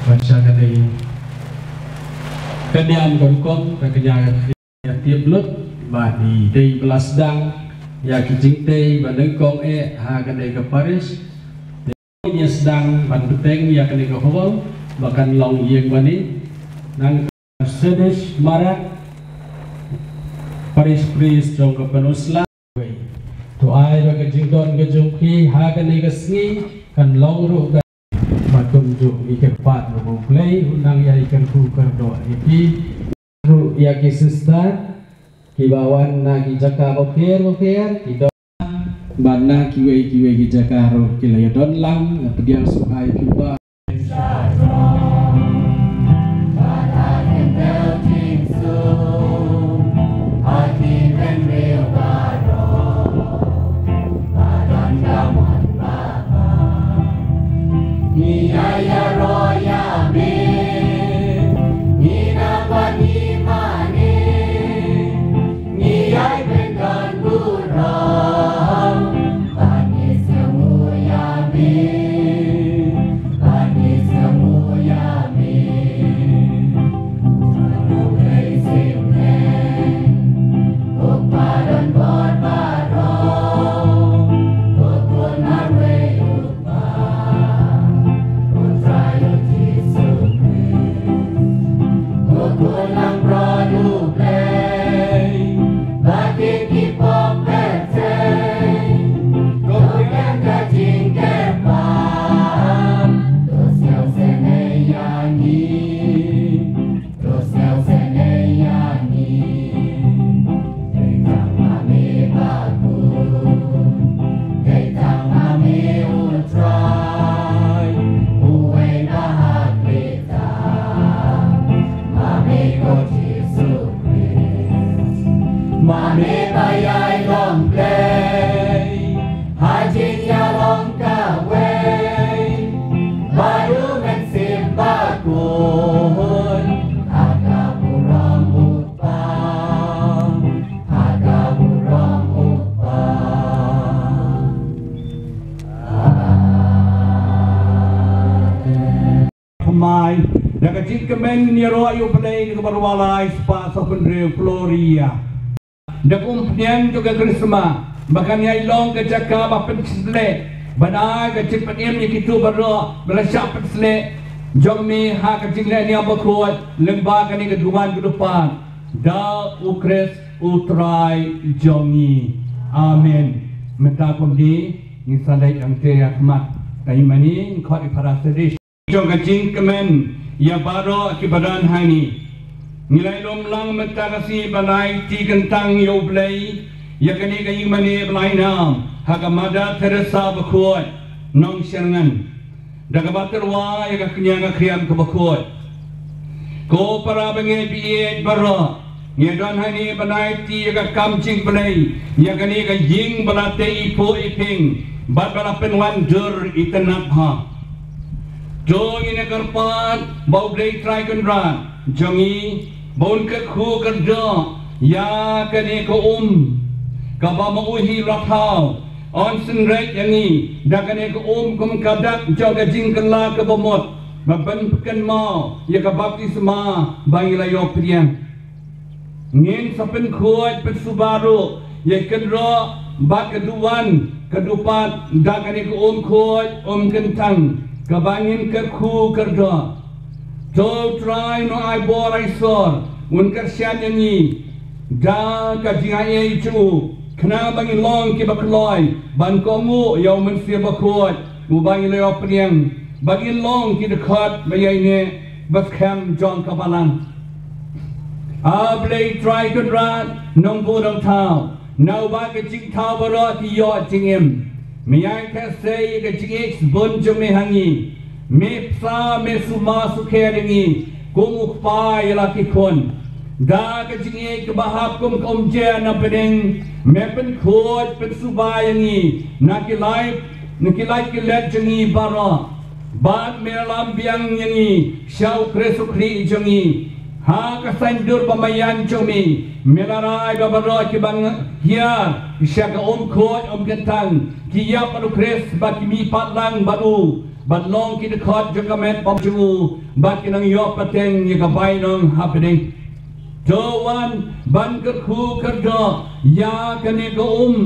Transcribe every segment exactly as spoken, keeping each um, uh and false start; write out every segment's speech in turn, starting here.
Ban sha ka dei ka niam ka rukom ka kñia ka khia tip lut ba i dei ba la sdang ïa ki jingtei ba nyngkong eh ha ka dei ka parish. Ïa sdang ban bteng ïa kane ka hall ba kan long ïing mane nang Sedesh Marak, Parish Priest jong ka Peninsula. To ai ba ka jingdon ka jong phi ha kane ka sngi kan long ruh ka ba kum jong i kyrpad ba U Blei u nang ïa i kyrkhu kyrdoh ïa phi. Ruh ïa ki sister kiba wan na ki jaka bapher bapher, ki don ba na kiwei kiwei ki jaka ruh ki la ïa don lang, nga pdiang sngewbha ïa phi ba. Ngi ai ïaroh ïa me, ngi nang bad ngi mane, ngi ai bynta burom, bad ngi sngewnguh ïa me, bad Thymmai, da ka jingkmen ïaroh ïa U Blei na ka bynta U Trai, spah sawphew hynriew, Gloria. Da ka umphniang jong ka Krismas, ba kan ïai long ka jaka ba pynsleh, ban ai ka jingpynim ïa kito baroh ba la shah pynsleh jong me ha ka jingleh niam bakhuid, lyngba kane ka duwan ka dupad, da U Khrist U Trai jong ngi. Amen. Mynta kumne, ngin sa leit hangtei ha khmat ka ïingmane, ngin khot ïa para sadish jong ka jingkmen ïa baroh kiba don hangne. Ngi la ïalum lang mynta ka sngi ban aiti kyntang ïa U Blei ïa kane ka ïingmane ba la aiti nam ha ka Mother Teresa bakhuid, Nongshyrngan, da kaba tyrwa ïa ka kñia khriam kaba khuid. Ko para bangeit ba ïeit baroh, ngi don hangne ban aiti ïa ka kam jingblei ïa kane ka ïing ba la tei iphuh iphieng bad ba la pynwandur itynnad bha. To ngin ïa kyrpad ba U Blei Trai Kynrad jong ngi ba un kyrkhu kyrdoh ïa kane ka um kaba ma u hi la thaw, un synreit ïa ngi da kane ka um kum ka dak jong ka jingkylla kaba mut, ba ban pynkynmaw ïa ka baptisma ba ngi la ïoh pdiang. Ngin sa pynkhuid pynsuba ruh ïa ka kynroh bad ka duwan ka dupad da kane ka um khuid um kyntang kaba ngin kyrkhu kyrdoh. To U Trai Nongaibor Aisor un kyrshan ïa ngi da ka jingai ei jong u, khnang ba ngin long kiba kloi ban kohnguh ïa U Mynsiem Bakhuid uba ngi la ïoh pdiang, ba ngin long ki dkhot ba ïaineh ba skhem jong ka balang. A Blei Trai Kynrad Nongbuh Nongthaw, na uba ka jingthaw baroh ki ïoh jingim, me ïai theh sei ïa ka jingïeit sbun jong me ha ngi. Me bsa, me sumar sukher ïa ngi kum u kpa ïa la ki khun. Da ka jingïeit kaba hap kum ka umjer na bneng, me pynkhuid pynsuba ïa ngi na ki lait, na ki lait ki let jong ngi baroh. Bad me lam biang ïa ngi sha U Khrist U Khlieh jong ngi. Ha ka saiñdur ba maïan jong me, me la rai ba baroh kiba ngi hiar sha ka um khuid um kyntang ki ïap bad U Khrist, ba ki mihpat lang bad u, ban long ki dkhot jong ka met bymjukut, ba ki nang ïoh pateng ïa ka bainong ha bneng. To wan ban kyrkhu kyrdoh ïa kane ka um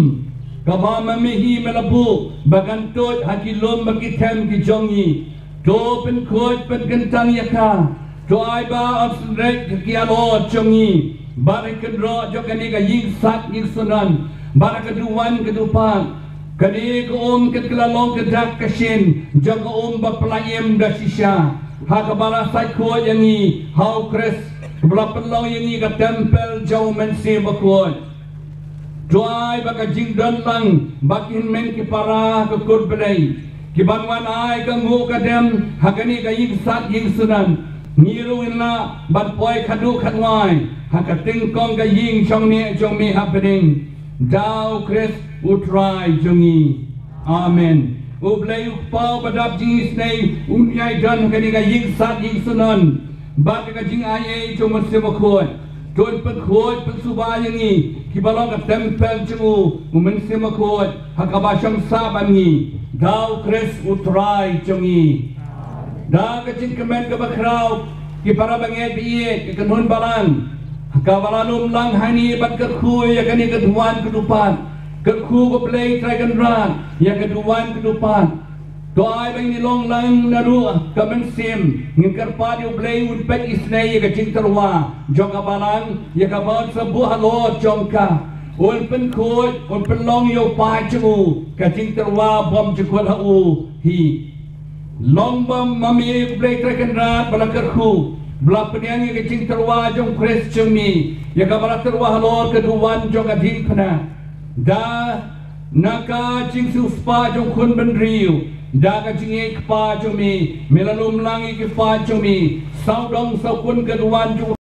kaba ma me hi me la buh ba kan tuid ha ki lum bad ki them ki jong ngi. To pynkhuid pynkyntang ïa ka. To ai ba un synreit ha ki halor jong ngi bad ha ki kynroh jong kane ka ïing sat ïing sunan bad ha ka duwan ka dupad. Kane ka um kan ka la long ka dak ka shin jong ka um ba pynlait im da shisha, ha kaba la sait khuid ïa ngi ha U Khrist, kaba la pynlong ïa ngi ka templ jong U Mynsiem Bakhuid. To ai ba ka jingdon lang ba ki hynmen ki para ka kur Blei, ki ban wan ai ka nguh ka dem ha kane ka ïing sat ïing sunan, ngi ruh ngin lah ban poi khadduh khadwai ha ka tyngkong ka ïing jong neh jong me ha bneng, da U Khrist U Trai jong ngi. Amen. U Blei u Kpa uba dap jingisynei un ïai don ha kane ka ïing sat ïing sunan bad ka jingai ei jong U Mynsiem Bakhuid. To un pynkhuid pynsuba ïa ngi kiba long ka templ jong u, U Mynsiem Bakhuid, ha kaba shong sah bad ngi, da U Khrist U Trai jong ngi. Da ka jingkmen kaba khraw, ki para bangeit ba ïeit, ka kynhun balang, kaba la lum lang hangne ban kyrkhu ïa kane ka duwan ka dupad. Kyrkhu, ko Blei Trai Kynrad, ïa ka duwan ka dupad. To ai ba ngin long lang na ruh ka mynsiem, ngin kyrpad ïa U Blei un peit isynei ïa ka jingtyrwa jong ka balang, ïa kaba un sa buh halor jong ka. Un pynkhuid, un pynlong ïa u paid jong u ka jingtyrwa bymjukut ha u hi. Long ba ma me, ko Blei Trai Kynrad, ba la kyrkhu, ba la pdiang ïa ka jingtyrwa jong U Khrist jong me, ïa kaba la tyrwa halor ka duwan jong ka diengphna. Da na ka jingsiewspah jong u khun bynriew, da ka jingïeit kpa jong me, me la lum lang ïa ki paid jong me, sawdong sawkun ka duwan jong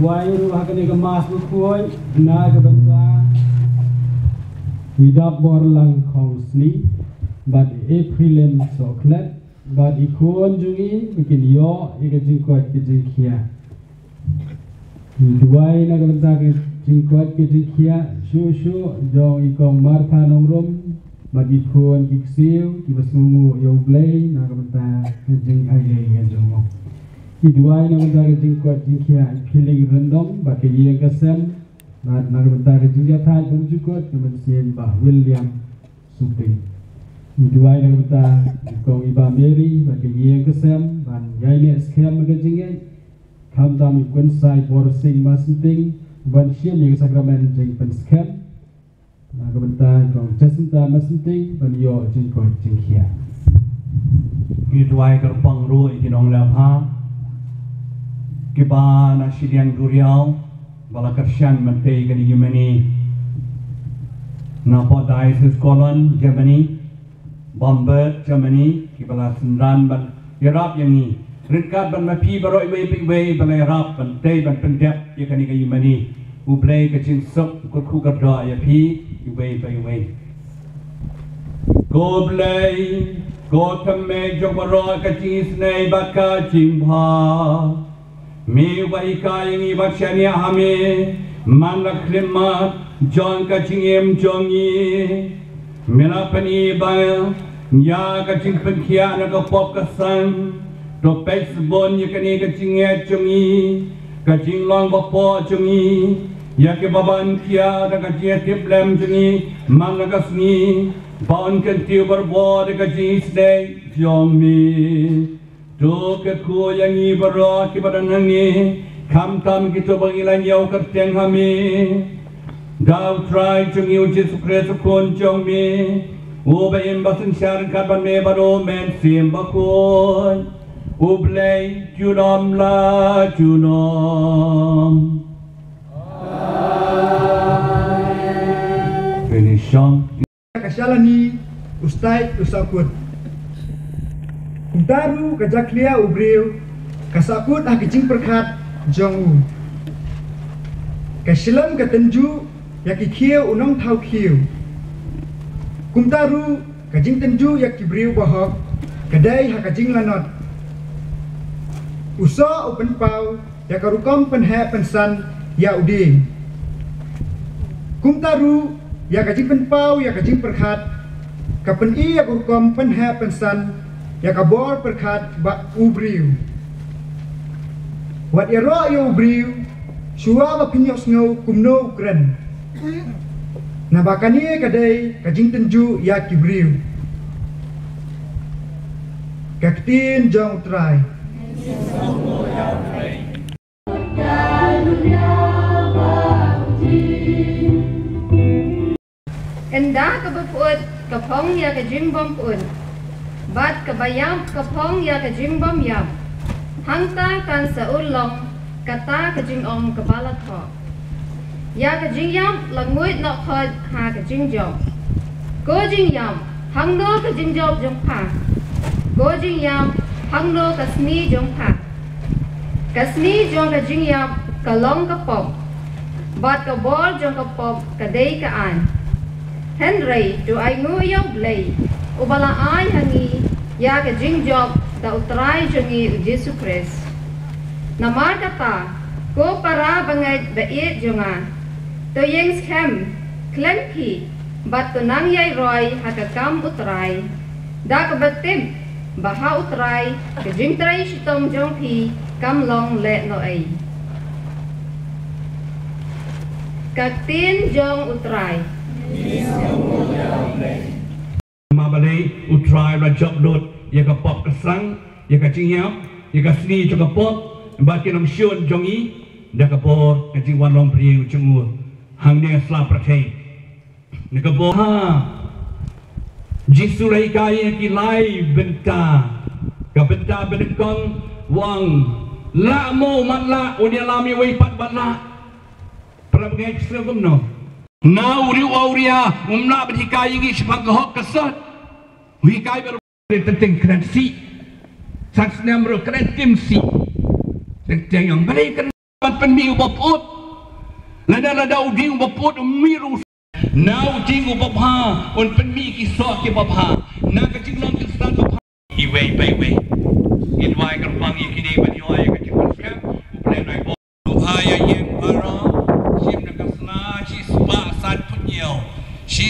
Wai ruh ha kane ka Mass bakhuid na ka bynta i Dapbor Langkhongsni bad i Aprilin Sohkhlet bad i khun jong i ba kin ïoh ïa ka jingkoit ka jingkhiah. Ngi duwai na ka bynta ka jingkoit ka jingkhiah shuh shuh jong i Kong Martha Nongrum bad i khun ki ksiew kiba sngewnguh ïa U Blei na ka bynta ka jingai lei ïa jong u. Ngi duwai na ka bynta ka jingkoit jingkhiah i Philing Ryndong bad ka ïing ka sem bad na ka bynta ka jingïathait bymjukut ka mynsiem Bah William Suting. Ngi duwai na ka bynta i Kong i Bah Mary bad ka ïing ka sem ban ïaineh skhem ha ka jingngeit. Khamtam i Khunsai Borsing Masynting ban shim ïa ka sakramen jingpynskhem. Na ka bynta i Kong Jacinta Masynting ban ïoh jingkoit jingkhiah. Ngi duwai kyrpang ruh ïa ki nongleh bha kiba na shiliang duriaw ba la kyrshan ban tei kane ka jingmane. Na pdeng Diocese Cologne, Germany, Bamberg, Germany, kiba la synran ban ïarap ïa ngi. Ryngkat bad ma phi baroh iwei pa iwei ba la ïarap ban tei ban pyndep ïa kane ka jingmane. U Blei ka jingsuk u kyrkhu kyrdoh ïa phi iwei pa iwei. Ko Blei, ko thymmei jong baroh ka jingisynei bad ka jingbha. Me uba hikai ïa ngi ban shaniah ha me man la ka khyllipmat jong ka jingim jong ngi. Me la pyni ba ïa ka jingpynkhiah na ka pop ka sang. To peit sbun ïa kane ka jingngeit jong ngi, ka jinglong ba poh jong ngi ïa kiba ban khiah da ka jingïatiplem jong ngi man la ka sngi. Ba un kyntiew barabor da ka jingisynei jong me. To kyrkhu ïa ngi baroh kiba don hangne, khamtam kito ba ngi la ñiew kyrteng ha me. Da U Trai jong ngi U Jisu Khrist U Khun jong me, uba im ba synshar ryngkat bad me bad U Mynsiem Bakhuid, U Blei junom la junom. Benediction. Ka shalani u stait u sahkut. Kumta ruh ka jakhlia u briew ka sahkut ha ka jingpyrkhat jong u. Ka shlem ka tynjuh ïa ki khiew u nongthaw khiew. Kumta ruh ka jingtynjuh ïa ki briew bahok ka dei ha ka jinglanot. U soh u pynpaw ïa ka rukom pynheh pynsan ïa u dieng. Kumta ruh ïa ka jingpynpaw ïa ka jingpyrkhat ka pyni ïa ka rukom pynheh pynsan ïa ka bor pyrkhat ba u briew. Wat ïaroh ïa u briew shuwa ba phin ïohsngew kumno u kren. Naba kane ka dei ka jingtynjuh ïa ki briew. Ka ktien jong U Trai. Ynda kaba pyut ka phong ïa ka jingbym pyut, bad kaba ïap ka phong ïa ka jingbym ïap, hangta kan sa urlong kata ka jingong kaba la thoh. Ïa ka jingïap la nguid noh khoit ha ka jingjop. Ko jingïap, hangno ka jingjop jong pha? Ko jingïap, hangno ka sni jong pha? Ka sni jong ka jingïap ka long ka pop, bad ka bor jong ka pop ka dei ka aiñ. Hynrei to ainguh ïa U Blei, uba la ai ha ngi ïa ka jingjop da U Trai jong ngi U Jisu Khrist. Namar kata, ko para bangeit ba ïeit jong nga, to ïeng skhem khlem khih bad to nang ïai roi ha ka kam U Trai, da kaba tip ba ha U Trai ka jingtrei shitom jong phi kam long lehnohei. Ka ktien jong U Trai. Ma balei U Trai u la jop lut ïa ka pop ka sang, ïa ka jingïap, ïa ka sni jong ka pop, bad ki nongshun jong ngi, da ka bor ka jingwan long briew jong u hangne ha sla pyrthei. Na ka bor ha Jisu la hikai ïa ki lai bynta. Ka bynta ba nyngkong u ong, lah mo u matlah, un ïalam ïa uwei pat ba lah. Para bangeit, sngewbha kumno? Na u riew awria um lah ban hikai ïa ngi shaphang ka hok ka sot. U hikai ba ruh teng teng kren sih. San snem ruh kren tim sih. Teng teng ong balei kren Ban pynmih u baput. Lada lada u ding u baput u mir u. Na u ding u babha un pynmih ki soh ki babha. Na ka jinglong ki san babha. Iwei pa iwei. Ngin wai kyrpang ïa kine ban ïoh ïa ka jingpynskhem. U Blei un ai bor. Duha ïa ïing baroh. Shim na ka sla shi spah san phew hynñiew. Shi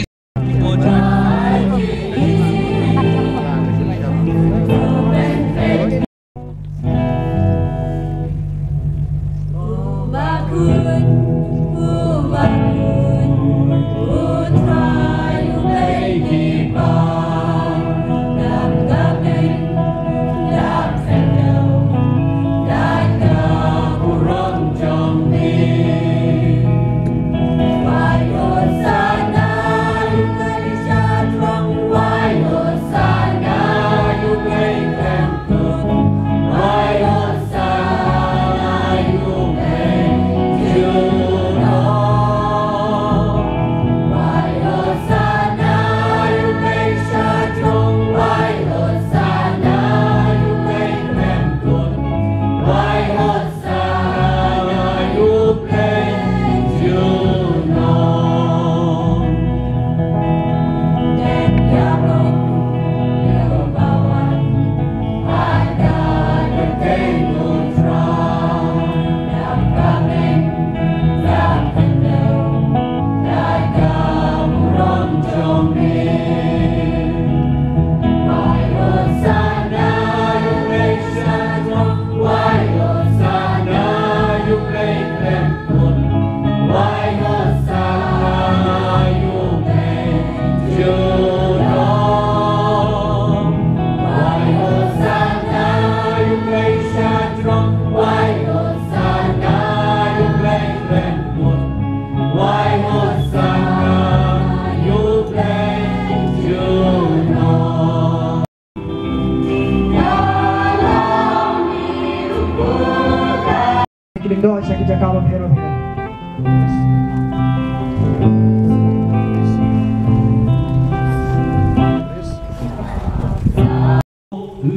Ki lyngdoh sha ki jaka bapher bapher.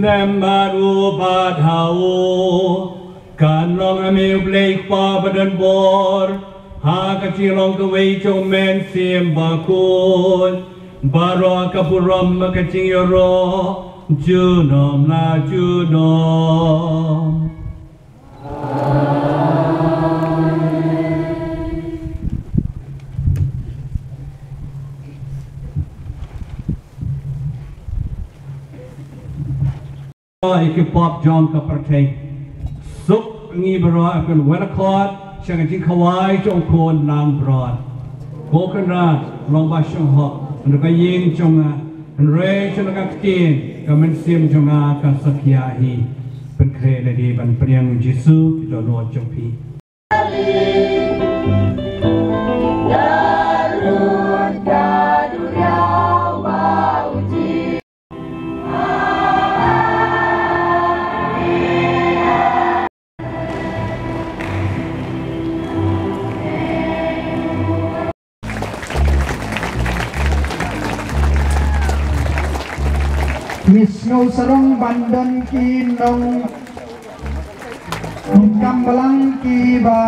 Lem bad u bad ha u, kan long ha me U Blei Kpa badonbor, ha ka jinglong kawei jong U Mynsiem Bakhuid, baroh ka burom bad ka jingïaroh junom la junom. Ïa ki pop jong ka pyrthei. Suk ngi baroh ha wan akor sha ka jingkhawai jong u Khun langbrot. Ko Kynrad, long ba shong hok na ka ïing jong nga, hynrei sha ka ktien ka mynsiem jong nga ka sakhia hi. Pynkhreh lade ban pdiang Jisu ki dohnud jong phi. Ngi sngewsarong ban don ki nongkam balang kiba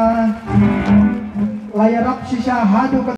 la ïarap shisha haduh ka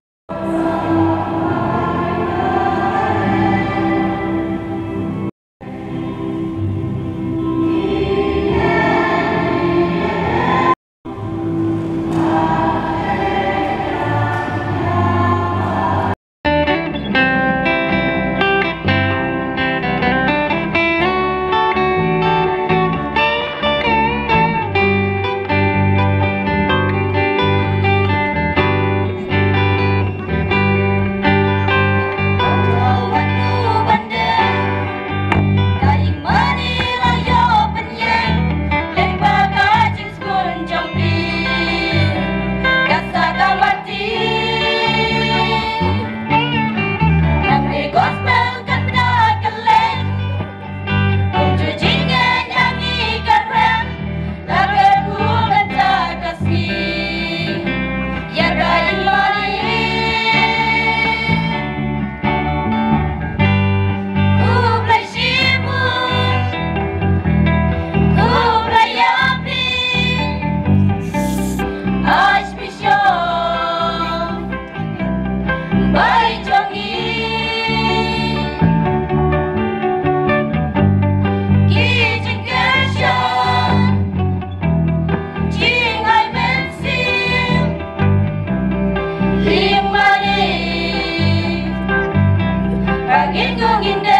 Ngin ngong ngin dei.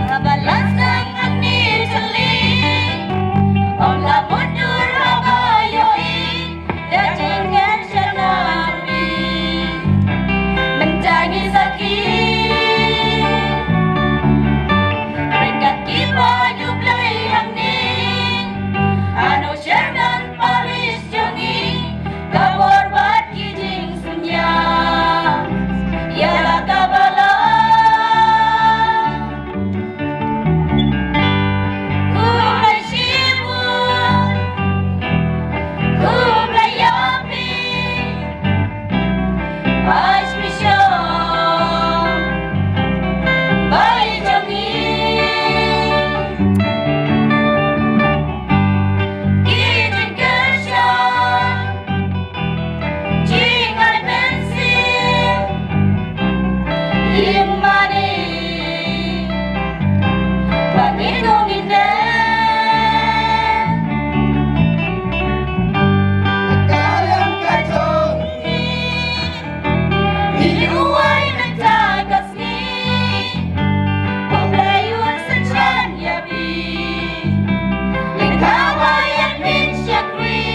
Haba la sdang hangne tylli, ym lah mundur haba ïohi da jingkyrshan na phi. Mynta ngi sakhi ryngkat kiba ïoh blei hangne, ano chairman parish jong ngi, ka bor bad ki jingsngewsih ïa la ka balang. Khublei shibun, khublei ïa phi, Archbishop bai jong ngi. Ki jingkyrshan, jingai mynsiem, ïing mane ba ngin ong ngin dei. Ka liang ka jong ngi, ngi duwai mynta ka sngi, U Blei un synshar ïa phi. Lyngba ba ïa phi shakri,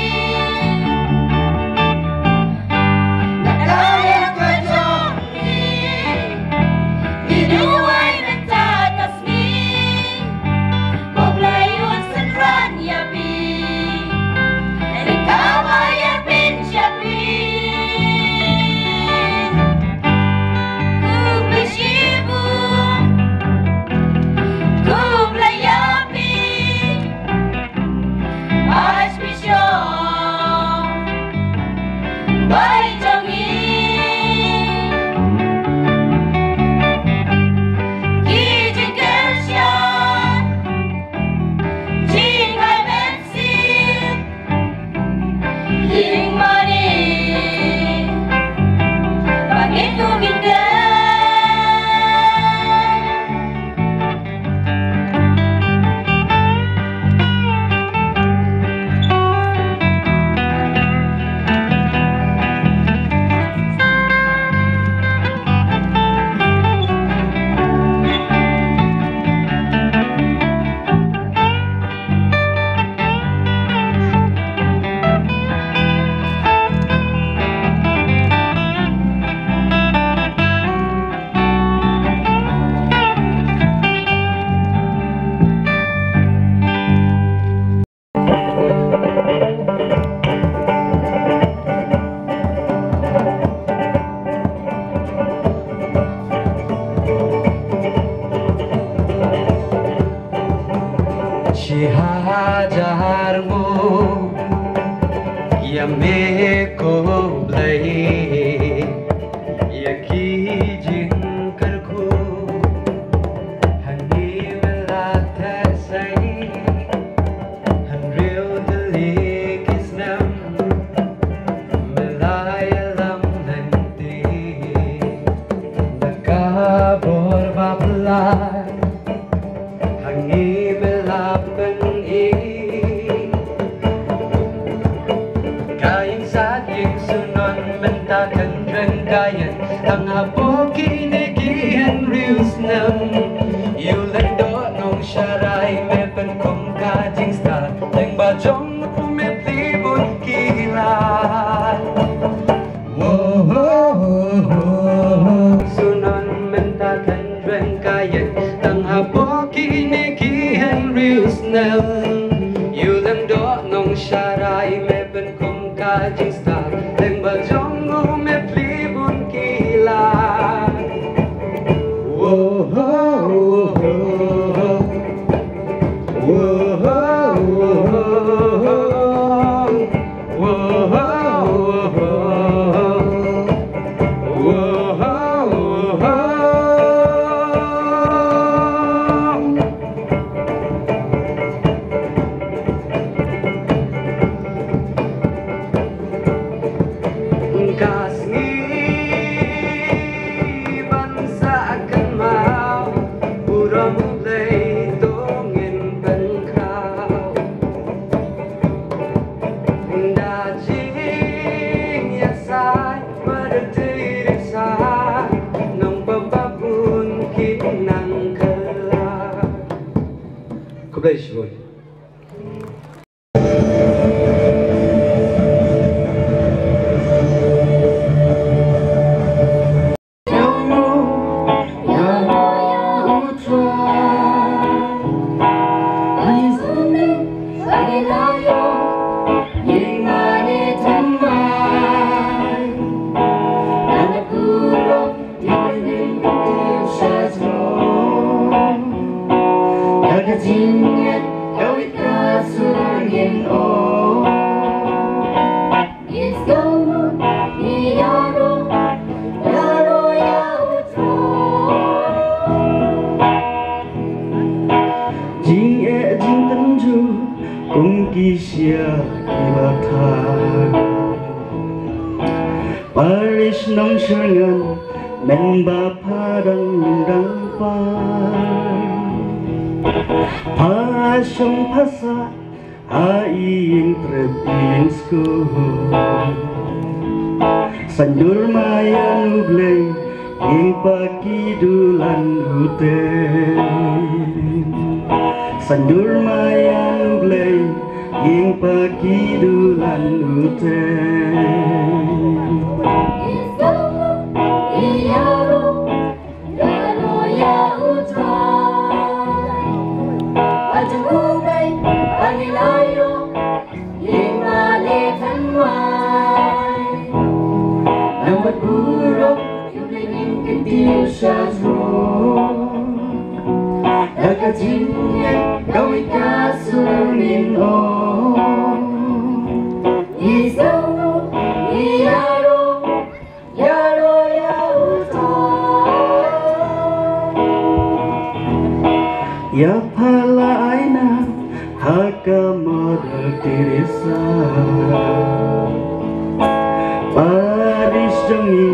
na ka liang ka jong ngi, ngi duwai mynta ka sngi, U Blei un synran ïa phi. Lyngba ba ïa phi shakri. Khublei shibun, khublei ïa phi, Archbishop bai jong ngi. Ki jingkyrshan, jingai mynsiem, ïing mane ba ngin ong ngin dei. Shi hajar nguh ïa me ko Blei, ïa ki jingkyrkhu hangne me la theh sei, hynriew tylli ki snem me la ïalam lynti, da ka bor ba phylla hangne me la pyni. Ka ïing sad ïing sunon mynta kynreng ka ïeng, tang hapoh kine ki hynriew snem. Ïa u Lyngdoh Nongsharai me pynkhum ka jingstad, teng ba jong u me plie bun ki lad. Sunon mynta kynreng ka ïeng, tang hapoh kine ki hynriew snem. Ïa u Lyngdoh Nongsharai me pynkhum ka jingstad, teng ba jong u me plie bun ki lad. Jingeh jingtynjuh kum ki sha ki ba thar. Parish Nongshyrngan, mynba pha dang lum dang par, pha shong pha sah ha ïing trep ïing skul. Saiñdur Maïan U Blei, ïing paki dulan u te. Saiñdur Maïan U Blei, ïing paki dulan u te. Nang bad burom, ïa u Blei ngin kyntiew sha jrong. Da ka jingngeit kawei ka sur ngin ong. Ngi sngewthuh, ngi ïaroh, ïaroh ïa u Trai. Ïa pha la ai na ha ka Mother Teresa. Parish jong ngi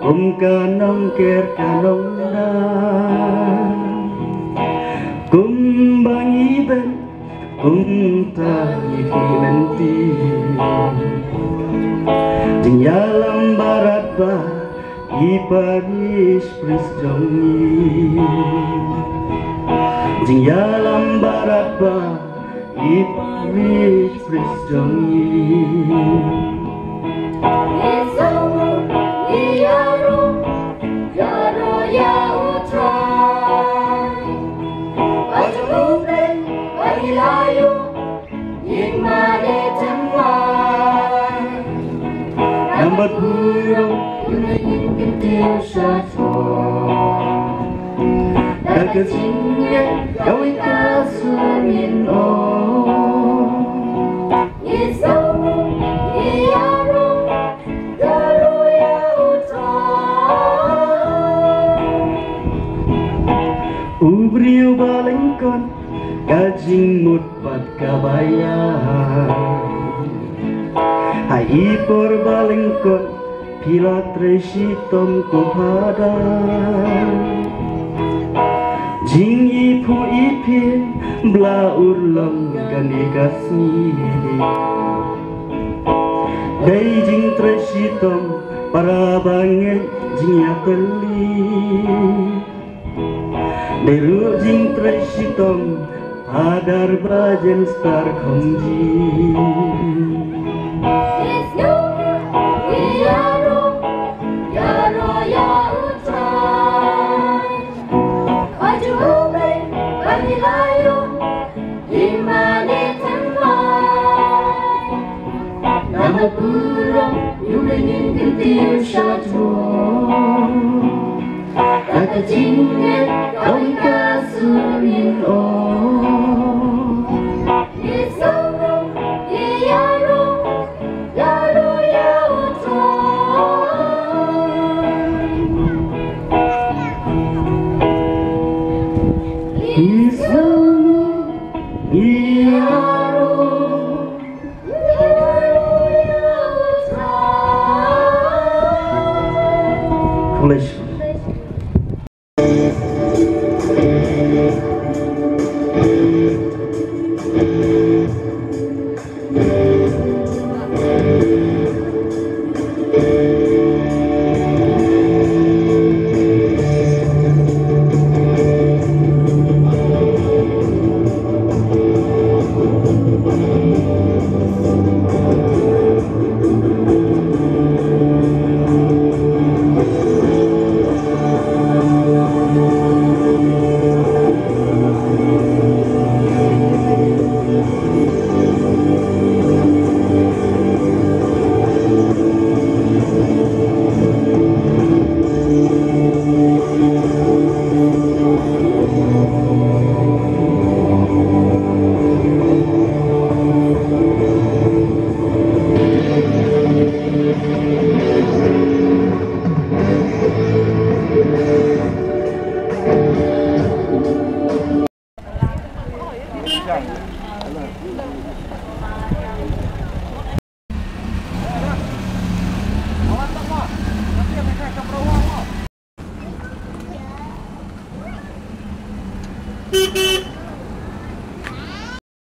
kum ka nongker ka nongdar. Kumba ngi beh kumta ngi lynti. Jingïalam baroh ba i parish priest jong ngi. Jingïalam baroh ba i parish priest jong ngi. Ngi sngewthuh, ngi ïaroh, ïaroh ïa u Trai. Ba jong u Blei, ba ngi la ïoh, ïing mane thymmai. Nang bad burom, ïa u Blei ngin kyntiew sha jrong. Da ka jingngeit kawei ka sur ngin ong. Ngi sngewthuh, ngi ïaroh, ïaroh ïa u Trai. U briew ba lyngkot ka jingmut bad ka baïa. Ha i por ba lyngkot phi la trei shitom ko Phadar. Jingiphuh iphieng bla urlong kane ka sngi. Dei jingtrei shitom para ba ngeit jingïatylli. Dei ruh jingtrei shitom Phadar Bajen Star Khongji. Ïaroh, ïaroh ïa u Trai. Ba jong u Blei ba ngi la ïoh, ïing mane thymmai. Nang bad burom, ïa u Blei ngin kyntiew sha jrong. Da ka jingngeit kawei ka sur ngin ong. Ngi sngewthuh, ngi ïaroh, ïaroh ïa u Trai. Ngi sngewthuh, ngi ïaroh. Khublei shibun.